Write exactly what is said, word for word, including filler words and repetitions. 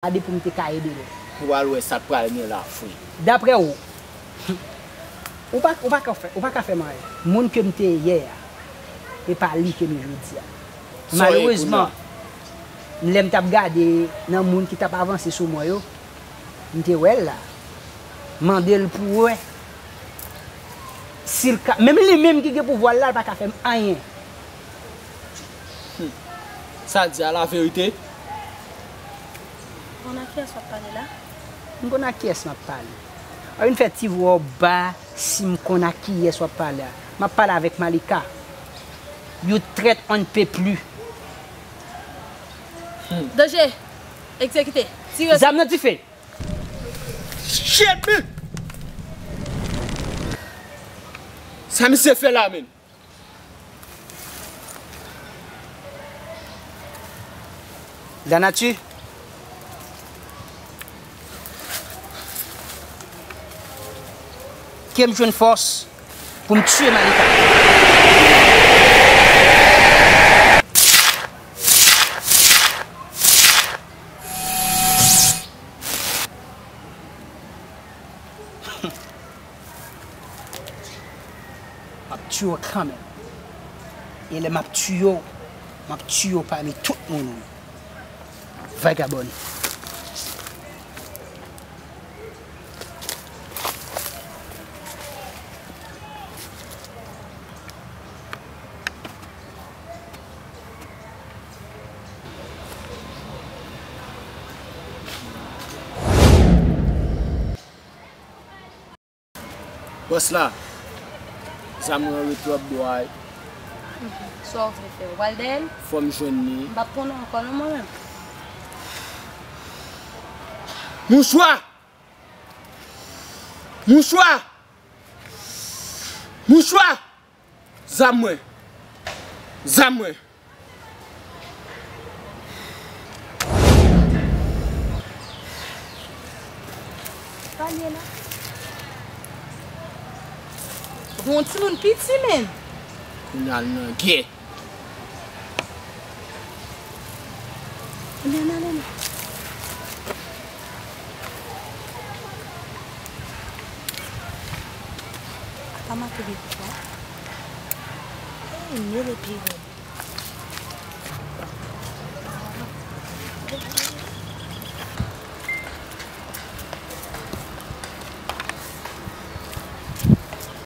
gade pou m te ka ede l. Ou al wè sa k pral gen la, frè. Daprè ou, ou pa, ou pa ka fè, ou pa ka fè m anyen. Moun ke m te ye yè a, e pa li ke m ye jodi a. Sa w ye kounye a? Malerezman, lè m t ap gade nan moun ki t ap avanse sou mwen yo, m te wè l la. Mande l pou wè si l ka, menm li menm ki gen pouvwa l la, l pa ka fè m anyen. Hmm. Sa l di a laverite? Ou konn ak kiyès w ap pale la? M konn ak kiyès m ap pale? W ap vin fè ti vwa w ba si m konn ak kiyès w ap pale a. M ap pale avèk Malika. Yo trèt on ne peut plus. Hmm. Danje! Egzekite! Tire! Zam nan dife! Shit, man! Sa misye fè la, man? Lanati. Kite m jwenn fòs pou m tiye Malika. M ap tiye w kanmenm. E lè m ap tiye w, m ap tiye w pami tout moun ou. Vagabòn. Bòs la, zam nan ret twòp dway. Sa w vle fè? Ou pral dèyè l? Fò m jwenn li. M p ap konnen ankò non mwen menm. Mouchwa! Mouchwa! Mouchwa! Zam mwen! Zam mwen! Sa l ye la? Gon timoun piti menm. Kounye a l nan gè. Ebyen, n ale non. Apa m ap ede pou sa? Ey, mele pye w.